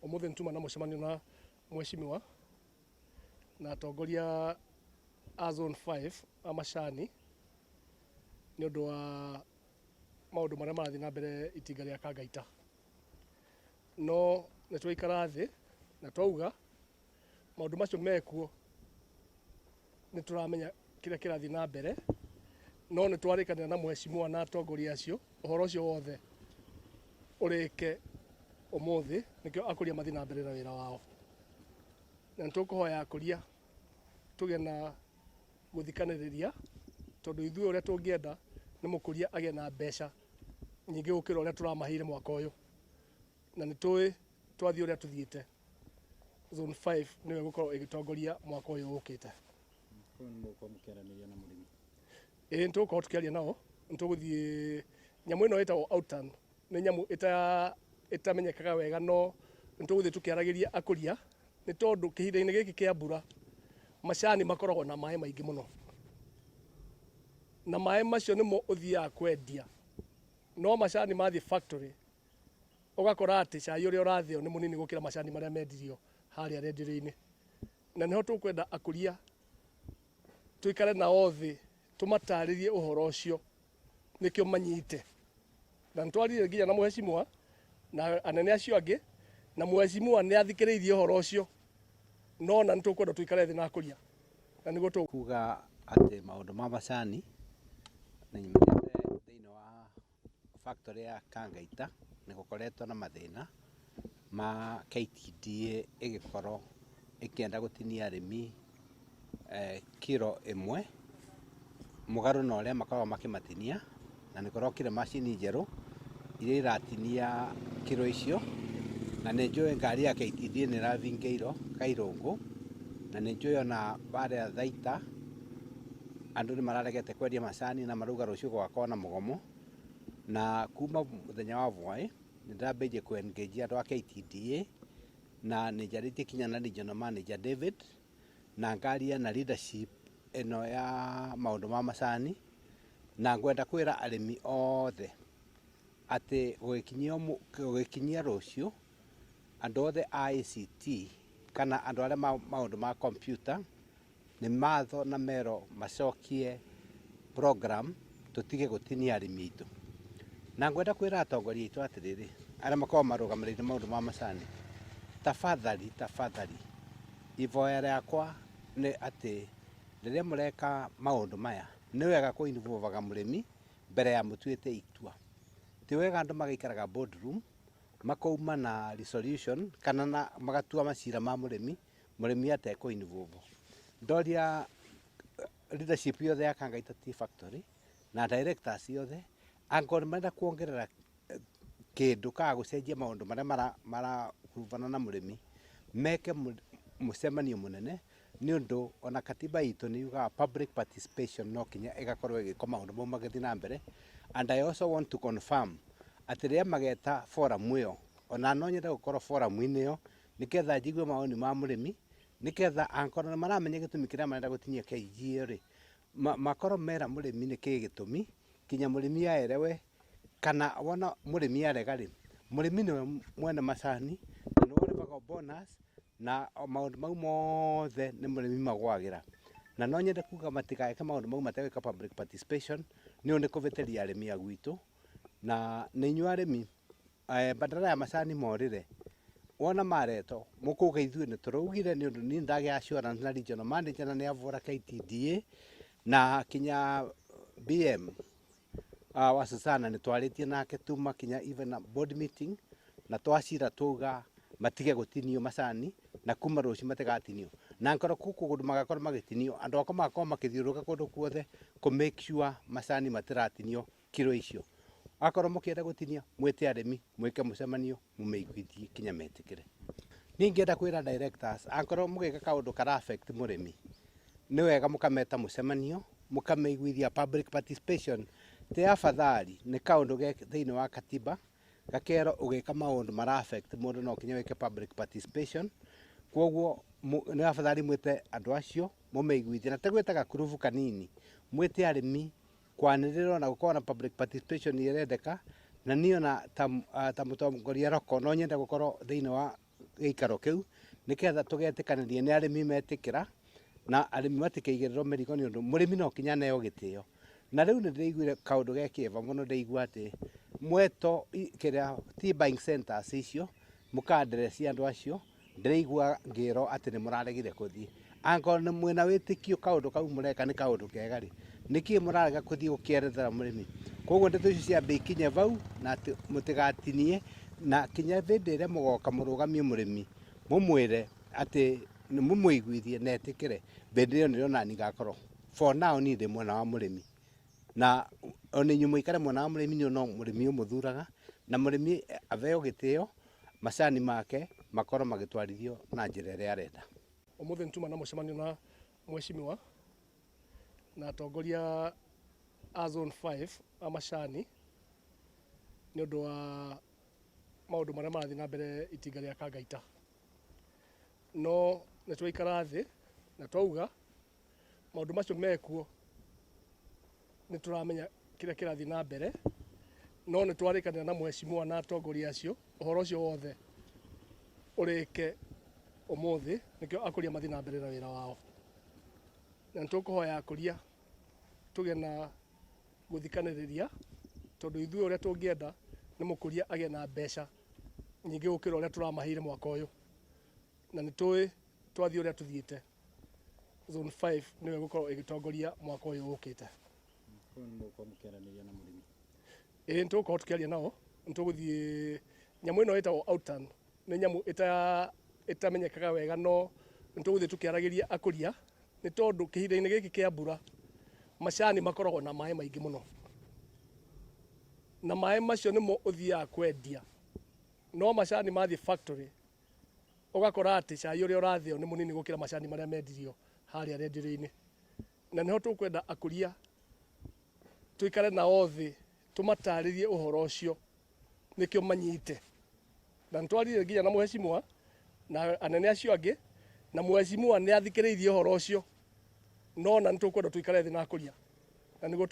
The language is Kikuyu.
Ũmũthĩ nĩtuma na mũcemanio na mheshimiwa na atongoria a zone 5 a macani nĩ ũndũ wa maũndũ marĩa marathiĩ na mbere itinga rĩa Kangaita. No nĩ twaikara thĩ na twauga maũndũ macio mekuo nĩ tũramenya kĩrĩa kĩrathiĩ na mbere, no nĩ twarĩkanĩra na mheshimiwa na atongoria acio ũhoro ũcio wothe ũrĩke ũmũthĩ, nĩkĩo akũria mathiĩ na mbere na wĩra wao. Na nĩ tũkũhoya akũria tũgĩe na gũthikanĩrĩria, tondũ ithuĩ ũrĩa tũngĩenda nĩ mũkũria agĩe na mbeca nyingĩ gũkĩra ũrĩa tũramaheire mwaka ũyũ. Na nĩ tũĩ twathiĩ ũrĩa tũthiĩte, zone 5 nĩyo ĩgũkorwo ĩgĩtongoria mwaka ũyũ ũkĩte. Koguo nĩ mũgũkorwo mũkĩaranĩria na mũrĩmi? Ĩĩ, nĩ tũgũkorwo tũkĩaria nao, nĩ tũgũthiĩ nyamũ ĩno ĩtagwo outturn, nĩ nyamũ ĩtamenyekaga wega, no nĩ tũgũthiĩ tũkĩaragĩria akũria, nĩ tondũ kĩhinda-inĩ gĩkĩ kĩa mbura macani makoragwo na maĩ maingĩ mũno, na maĩ macio nĩmo ũthiaga kwendia, no macani mathiĩ factory ũgakora atĩ cai ũrĩa ũrathĩo nĩ mũnini gũkĩra macani marĩa mendirio harĩa renderio-inĩ. Na nĩho tũkwenda akũria tũikare nao thĩ tũmatarĩrie ũhoro ũcio nĩkĩo manyite. Na nĩ twaririe nginya na mheshimiwa na anene acio angĩ, na mheshimiwa nĩ athikĩrĩirie ũhoro ũcio, no na nĩ tũkwenda tũikare thĩ na akũria na nĩguo tũ kuga atĩ maũndũ ma macani nĩ nyumĩte thĩinĩ wa factory ya Kangaita nĩ gũkoretwo na mathĩna ma KTDA ĩgĩkorwo ĩkĩenda gũtinia arĩmi kiro ĩmwe mũgarũ na ũrĩa makoragwo makĩmatinia, na nĩ kũrokire macini njerũ iria iratinia kiro icio, na nĩ njũĩ ngari ya KTDA nĩ ĩravingĩirwo Kairũngũ, na nĩ njũĩ ona harĩa Thaita andũ nĩ mararegete kwendia macani na marauga rũciũ gũgakorwo na mũgomo, na kuma mũthenya wa Mwai nĩ ndambĩrĩirie kũ engage andũ a KTDA na nĩ njarĩtie kinya na regional manager David na ngaria na leadership ĩno ya maũndũ ma macani, na ngwenda kwĩra arĩmi othe atĩ gũgĩkinyia rũciũ andũ othe a ICT kana andũ arĩa maũndũ ma computer nĩ matho na mero macokie program tũtige gũtinia arĩmi aitũ. Na ngwenda kwĩra atongoria aitũ atĩrĩrĩ, arĩa makoragwo marũgamĩrĩire maũndũ ma macani, tafadhali tafadhali, ivoya rĩakwa nĩ atĩ rĩrĩa mũreka maũndũ maya nĩ wega kũ involve mũrĩmi mbere ya mũtuĩte itua. Ti wega andũ magaikaraga boardroom makauma na resolution kana na magatua macira ma mũrĩmi, mũrĩmi atekũ involve. Ndoria leadership yothe ya Kangaita Tea Factory na directors yothe, angĩkorwo nĩ marenda kuongerera kĩndũ kana gũcenjia maũndũ marĩa marakuruvana na mũrĩmi, meke mũcemanio mũnene, nĩ ũndũ ona katiba itũ nĩ yugaga public participation no kinya ĩgakorwo ĩgĩkwo maũndũ mau magĩthiĩ na mbere. And I also want to confirm atĩ rĩrĩa mageta forum ĩyo, ona no nyende gũkorwo forum-inĩ ĩyo, nĩgetha njigue mawoni ma mũrĩmi, nĩgetha angĩkorwo nĩ maramenya gĩtũmi kĩrĩa marenda gũtinia KG ĩyo rĩ, makorwo mera mũrĩmi nĩkĩ gĩtũmi, kinya mũrĩmi aerewe, kana wona mũrĩmi arega rĩ, mũrĩmi nĩwe mwene macani, na nĩwe ũrĩhagwo bonus, na maũndũ mau mothe nĩ mũrĩmi magwagĩra. Na no nyende kuga matigeke maũndũ mau mategwĩka public participation, nĩ ũndũ nĩ kũvĩtĩria arĩmi a gwitũ, na nĩ inyuĩ arĩmi badala ya macani morĩre, wona maretwo mũkauga ithuĩ nĩ tũraugire nĩ ũndũ niĩ ndagĩa assurance na regional manager na nĩ avũra KTDA na kinya BM wa Susana nĩ twarĩtie nake tuma kinya even a board meeting na twacira twauga matige gũtinio macani na kuma rũciũ matigatinio, na angĩkorwo kũu kũndũ magakorwo magĩtinio, andũ akwa magakorwo makĩthiũrũrũka kũndũ kuothe kũ make sure macani matiratinio kiro icio. Akorwo mũkĩenda gũtinia mwĩte arĩmi mwĩke mũcemanio mũmeiguithie kinya metĩkĩre. Niĩ ingĩenda kwĩra directors angĩkorwo mũgĩka kaũndũ kara affect mũrĩmi, nĩ wega mũkameta mũcemanio mũkameiguithia public participation ti afadhali nĩ kaũndũ ge thĩinĩ wa katiba gakerwo ũgĩka maũndũ mara affect mũndũ no kinya wĩke public participation. Koguo nĩ afadhali mwĩte andũ acio mũmeiguithie, na ti gwĩta gakurubu kanini, mwĩte arĩmi kwanĩrĩrwo na gũkorwo na public participation ĩrendeka, na niĩ ona ta mũtongoria roko no nyende gũkorwo thĩinĩ wa Gĩikaro kĩu nĩketha tũgetĩkanĩria nĩ arĩmi metĩkĩra na arĩmi matikaigĩrĩrwo mĩrigo nĩ ũndũ mũrĩmi no kinya aneo gĩtĩo. Na rĩu nĩ ndĩraiguire kaũndũ ge kĩeva mũno, ndĩraigua atĩ mweto kĩrĩa tea buying centers icio mũkandereci andũ acio, ndĩraigua ngĩrwo atĩ nĩ mũraregire kũthiĩ. Angorwo nĩ mwĩna wĩtĩkio kaũndũ kau mũreka nĩ kaũndũ kega rĩ, nĩkĩ mũrarega kũthiĩ gũkĩerethera mũrĩmi? Koguo ndeto icio ciambe ikinye vau na atĩ mũtigatinie na kinya hĩndĩ ĩrĩa mũgoka mũrũgamie mũrĩmi, mũmwĩre atĩ mũmũiguithie na etĩkĩre, hĩndĩ ĩyo nĩrĩo nani ngakorwo. For now niĩ ndĩ mwena wa mũrĩmi, na ona inyuĩ mũikare mwena wa mũrĩmi, nĩ no mũrĩmi ũmũthuraga, na mũrĩmi aveo gĩtĩo, macani make makorwo magĩtwarithio na njĩra ĩrĩa arenda. Ũmũthĩ nĩ tuma na mũcemanio na mheshimiwa na atongoria a Zone 5 a macani nĩ ũndũ wa maũndũ marĩa marathiĩ na mbere itinga rĩa Kangaita. No nĩ twaikara thĩ na twauga maũndũ macio mekuo nĩ tũramenya kĩrĩa kĩrathiĩ na mbere, no nĩ twarĩkanĩra na mheshimiwa na atongoria acio ũhoro ũcio wothe ũrĩke ũmũthĩ, nĩkĩo akũria mathiĩ na mbere na wĩra wao. Na nĩ tũkũhoya akũria tũgĩe na gũthikanĩrĩria, tondũ ithuĩ ũrĩa tũngĩenda nĩ mũkũria agĩe na mbeca nyingĩ gũkĩra ũrĩa tũramaheire mwaka ũyũ. Na nĩ tũĩ twathiĩ ũrĩa tũthiĩte, Zone 5 nĩyo ĩgũkorwo ĩgĩtongoria mwaka ũyũ ũkĩte. Koguo nĩ mũgũkorwo mũkĩaranĩria na mũrĩmi? Ĩĩ, nĩ tũgũkorwo tũkĩaria nao. Nĩ tũgũthiĩ nyamũ ĩno ĩtagwo outturn, nĩ nyamũ ĩtamenyekaga wega, no nĩ tũgũthiĩ tũkĩaragĩria akũria, nĩ tondũ kĩhinda-inĩ gĩkĩ kĩa mbura macani makoragwo na maĩ maingĩ mũno, na maĩ macio nĩmo ũthiaga kwendia. No macani mathiĩ factory ũgakora atĩ cai ũrĩa ũrathĩo nĩ mũnini gũkĩra macani marĩa mendirio harĩa renderio-inĩ. Na nĩho tũkwenda akũria tũikare nao thĩ, tũmatarĩrie ũhoro ũcio nĩkĩo manyite. Na nĩ twaririe nginya na mheshimiwa na anene acio angĩ, na mheshimiwa nĩ athikĩrĩirie ũhoro ũcio, no na nĩ tũkwenda tũikare thĩ na akũria na nĩguo.